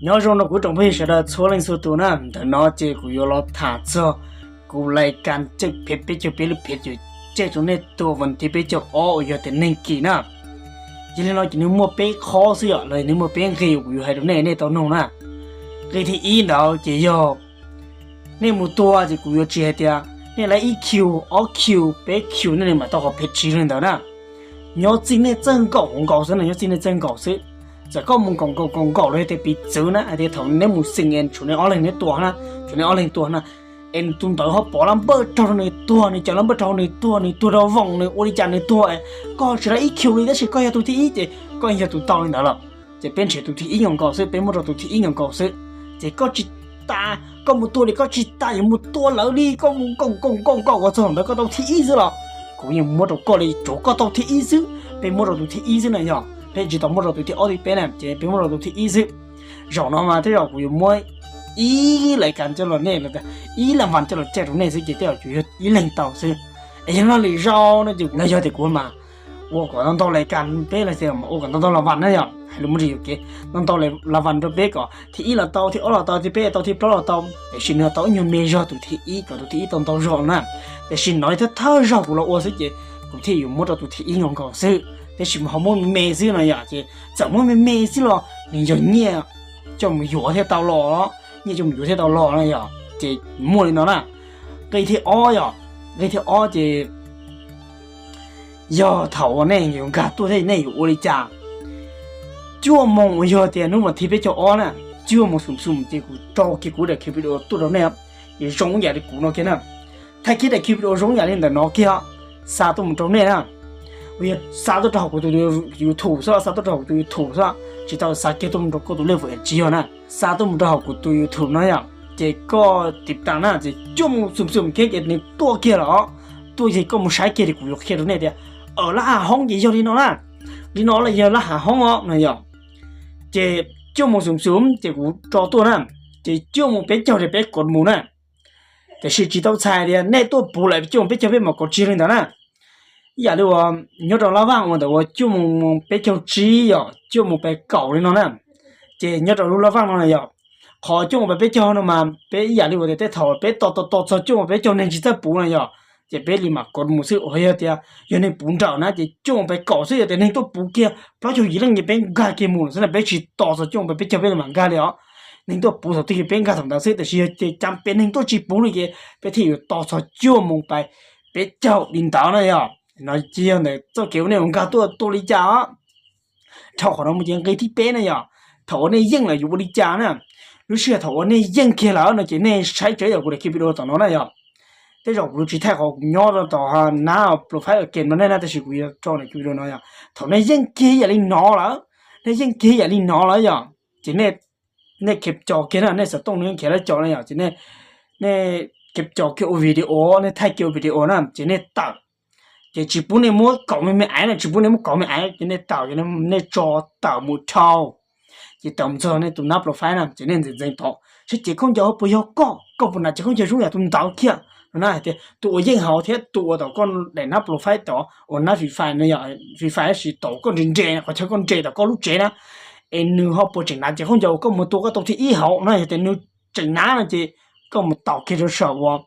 Nyob zoo no kuv tsoom phooj ywg sawv daws txhua leej txhua tus na, ntawm no ces kuv yuav los tham txog kuv lais kas cem phev peb caug peb lub phev cem rau nej tus vas thib peb caug ob uas yog tias neeg kis na. Yog li no ces nws muaj peb qhov xwb yom, los nws muaj peb nqe uas kuv yuav hais rau nej, nej tau noog na. Nqe thib ib ntawd ces yog nej mus tua ces kuv yuav tsis hais tias nej lab ib Q, ob Q, peb Q nej li mam tau qhov phev tsis li ntawd na. Nyob txij nej txawj nkaum nkaus xwb na, nyob txij nej txawj nkaum xwb. Txawm koj mus nkaum nkaum nkaum nkaum los yog tias piv txwv na, hais tias thaum neb mus xeem es tshuav neb ob leeg neb tua na, tshuav neb ob leeg tua na, es tus ntawd ho pov lab npawj raug rau nws tuag, nws caws lab npawj raug nws tuag, nws tuag rau voos, nws ua li cas nws tuag, koj tsis lab ib Q li tab sis koj yog tus thib ib ces koj yog tus tau li ntawd lawm. Ces peb nrhiav tus thib ib nkaus nkaus xwb, peb muab rau tus thib ib nkaus nkaus xwb. Ces koj tsis tas, koj mus tua li koj tsis tas yuav mus tua lawv li, koj mus nkaum nkaum nkaum nkaum ua txog ntawd koj tau thib ib xwb los kuv yeej muab rau koj li, tsuav koj tau thib ib xwb, peb muab rau tus thib ib xwb na yog, peb tsis tau muab rau tus thib ob thib peb na, ces peb muab rau tus thib ib xwb. Zaum no mas tej zaum kuv yuav muab ib lais kas coj los nej, ib laj vas coj los cem rau nej xwb ces tej zaum tsuas yog ib leeg tau xwb. Es yog no lwm zaus no ces los yog tias kuv mas ua kom ntau ntau lais kas peb los sis ua kom ntau ntau laj vas na yom, hais lus muaj ntsis yuam kev, ntau ntau laj vas rau peb kom thib ib los tau, thib ob los tau, thib peb los tau, thib plaub los tau, tiam sis nws tau ib nyuag me zog tus thib ib kom tus thib ib tau ntau zog na. Tiam sis no thawj thawj zaug kuv los ua xwb ces kuv thiaj yuav muab rau tus thib ib nkaus nkaus xwb, tiam sis ho muab me me xwb no yom, ces txawm muab me me xwb los nws yog nyiaj coj mus yuav thiaj tau los, nyiaj coj mus yuav thiaj tau los na yom, ces muaj li no na. Nqe thib ob yom, nqe thib ob ces yog thaum uas nej yuav nkag tuaj thiab nej yuav ua li cas. Cuaj moos uas yog tias hnub vas thib peb caug ob na, cuaj moos xum xum ces kuv rau kiag kuv daim clip video tuaj rau nej, es zoo ib yam li kuv no kiag na. Thaij kiag daim clip video zoo ib yam li ntawm no kiag, xa tuaj mus rau nej na. Uas yog xa tuaj rau hauv kuv tus YouTube xwb, xa tuaj rau hauv kuv tus YouTube xwb, tsis tau xa kiag tuaj mus rau koj tus level, tsis yog na. Xa tuaj mus rau hauv kuv tus YouTube no yom, ces koj tiv tas na ces cuaj moos xum xum kiag ces nws tuaj kiag los, tuaj kiag koj mus saib kiag ces kuv yuav qhia rau nej tias, aw, lab hav hoob ces yog li no na, li no los yog lab hav hoob os no yom. Ces cuaj moos xum xum ces kuv tso tuaj na, ces cuaj moos peb caug ces peb kov mus na. Tiam sis tsis tau txhais tias nej tuaj puv lawm cuaj moos peb caug peb mam kov tsis li ntawd na. Ib yam li uas nyob rau lab vaj uas ntawm uas cuaj moos peb caug tsib yom, cuaj moos peb kaum li no na, ces nyob rau lub lab vaj no na yom, qhov cuaj moos peb caug no mas peb ib yam li uas tias tej thaum peb tos tos tos txog cuaj moos peb caug neeg tsis txawj puv na yom, ces peb li mam kov mus xwb. Uas yog tias yog neeg puv nrawm na ces cuaj moos peb kaum xwb, yog tias neeg tuaj puv kiag plaub caug yim leej ces peb nkag kiag mus lawm xwb na, peb tsis tos txog cuaj moos peb caug peb mam nkag li os. Neeg tuaj puv thaum twg ces peb nkag thaum ntawd xwb, tiam sis yog tias cas peb neeg tuaj tsis puv li ces peb thiaj yuav tos txog cuaj moos peb caug li ntawd na yom. No ces yog ntawm txoj kev uas nej yuav nkag tuaj tua li cas os. Dhau qhov no mus ces nqe thib peb na yom, thaum uas nej yeej lawm yuav ua li cas na. Lub sij hawm thaum uas nej yeej kiag lawm no ces nej saib tsawv yam kuv daim clip video tom no na yom. Tej zaum kuv yuav tsis thaij qhov kuv nyob rau tom nab profile game no nej na, tab sis kuv yuav tso daim clip video no yom. Thaum nej yeej kiag yam li no lawm, nej yeej kiag yam li no lawm yom, ces nej, nej khev co kiag na, nej xov tooj nej khiav lawv co na yom, ces nej khev co kiag ua video, nej thaij kiag ua video na ces nej tawm. Ces tsis pub nej muab kaum me me aiv na, tsis pub nej muab kaum me aiv, ces nej tawm, nej tso tawm mus dhau. Ces tawm mus txog nej tus nab profile na ces nej ntxeev ntxeev tod saib cev khaub ncaws puas yog koj, koj puas hnav cev khaub ncaws zoo yam tus ntawd kiag no na, hais tias tus uas yeej hauv thiab tus uas tom koj daim nab profile tod uas nab Free Fire no yom, Free Fire tab sis tom koj nres nres, qhov chaw koj nres tom koj lub tsev na, es nws ho puas tseem hnav cev khaub ncaws uas koj mus tua koj tau thib ib hauv no, yog tias nws tseem hnav no ces koj mus taus kiag rau saum uas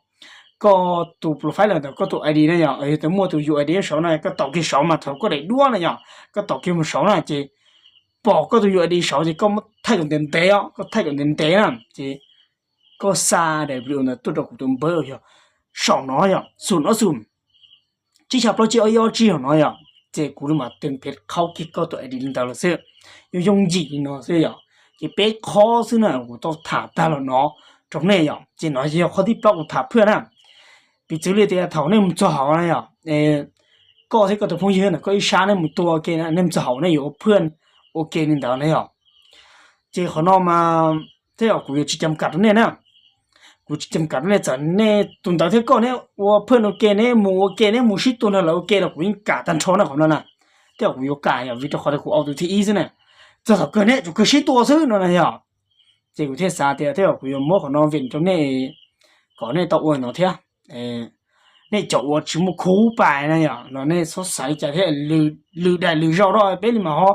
koj tus profile ntawm koj tus ID na yom, yog tias muaj tus U I D saud na, koj taus kiag saud mas thaum koj daim duab na yom, koj taus kiag mus saud na ces pom koj tus U I D saud ces koj muab thaij kom ntev ntev os, koj thaij kom ntev ntev na ces koj xa daim video ntawd tuaj rau kuv tus npawb yog saum no yom, xum ob xum tsib xya plaub tsib ob ib ob tsib hauv no yom, ces kuv li mam teg phev qhaub kiag koj tus ID li ntawd lawm xwb. Yooj yooj yim li no xwb yom. Ces peb qhov xwb na kuv tau tham tag los no rau nej yom, ces no yog qhov thib plaub kuv tham phwj na. Piv txwv li tias thaum nej mus txog hauv na yom, koj thiab koj tus phooj ywg ntawm koj ib sab nej mus tua ua ke na, nej mus txog hauv nej yuav ua phwj ua ke li ntawd na yom. Ces qhov no mas tej zaum kuv yuav tsis cam kam rau nej na. Kuv tsis cam kam rau nej, txawm nej tus ntawd thiab koj neb ua phwj ua ke, neb mus ua ke, neb mus sib tua nrog lawv ua ke los kuv yeej kam tag nrho na qhov no na. Tej zaum kuv yuav kam yom, vim rau qhov tias kuv ua tus thib ib xwb na. Txog thaum kawg neb tsuas kawg sib tua xwb no na yom. Ces kuv thiaj xav tias tej zaum kuv yuav muab qhov no vim rau nej kom nej tau ua no thiab. Nej cov uas tsis muaj khub pais na yom, los nej txhob xav li cas thiab, lwm daim lwm zaus rau peb li mas ho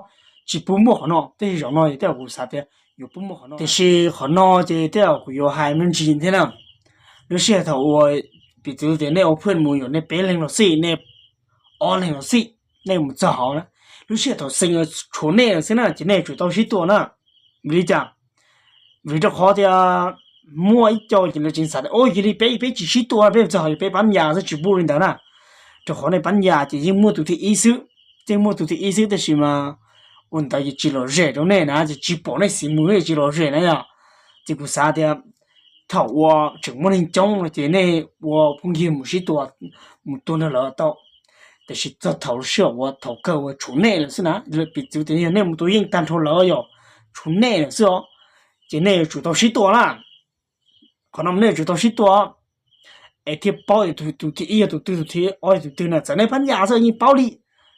tsis pub muaj qhov no, tab sis zaum no yog tej zaum kuv xav tias Tiam sis qhov no ces tej zaum kuv yuav hais me ntsis thiab na. Lub sij hawm thaum uas piv txwv tias nej ua phuaj mus yuav nej peb leeg los xij, nej ob leeg los xij, nej mus txog hauv na, lub sij hawm thaum xeem tshuav nej lawm xwb na ces nej yuav tsum tau sib tua na. Vim li cas? Vim rau qhov tias muaj ib co ces lawv tseem xav tias, o, yog li peb, peb tsis sib tua, peb mus txog hauv peb pab yas xwb, tsis pub li ntawd na. Rau qhov nej pab yas ces yeej muaj tus thib ib xwb, yeej muaj tus thib ib xwb, tab sis mas ua ntawd ces tsis lom zem rau nej na, ces tsis pom nej xim mus, tsis lom zem na yom. Ces kuv xav tias thaum uas tseem muaj neeg coob no ces nej ua phooj ywg mus sib tua, mus tua nrog lawv tau. Tiam sis txog thaum lub sij hawm uas thaum kawg uas tshuav nej lawm xwb na, piv txwv tias yog nej mus tua yeej tag nrho lawv yom, tshuav nej lawm xwb os, ces nej yuav tsum tau sib tua na. Qhov no nej yuav tsum tau sib tua, es thiaj paub tias tus thib ib yog tus twg, tus thib ob yog tus twg na. Txawm nej pab yas xwb yeej paub li,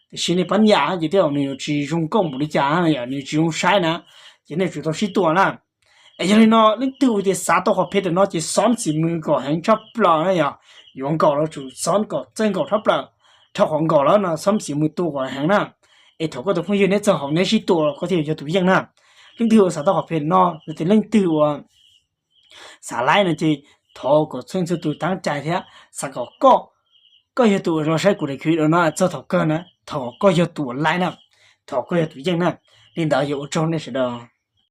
tiam sis nej pab yas ces tej zaum nws yuav tsis zoo nkauj npaum li cas, nws yuav tsis zoo saib na, ces nej yuav tsum tau sib tua na. Es yog li no leej twg uas tias xav tau qhov phem tam no ces xob xim mus kom heev tshaj plaws na yom, yuav nkaum los tsum xob kom txawj nkaum tshaj plaws, rau qhov nkaum lawm no xob xim mus tua kom heev na. Es thaum koj tus phooj ywg neb txog hauv neb sib tua los koj thiaj yog tus yeej na. Leej twg uas xav tau qhov phem no, yog tias leej twg uas xav laib no ces thov kom txhua txhua tus tab cai thiab xav kom koj, koj yog tus uas los saib kuv daim clip no txog thaum kawg na, thov koj yog tus uas laib na, thov koj yog tus yeej na. Li ntawd yuav ua tsaug nej sawv daws.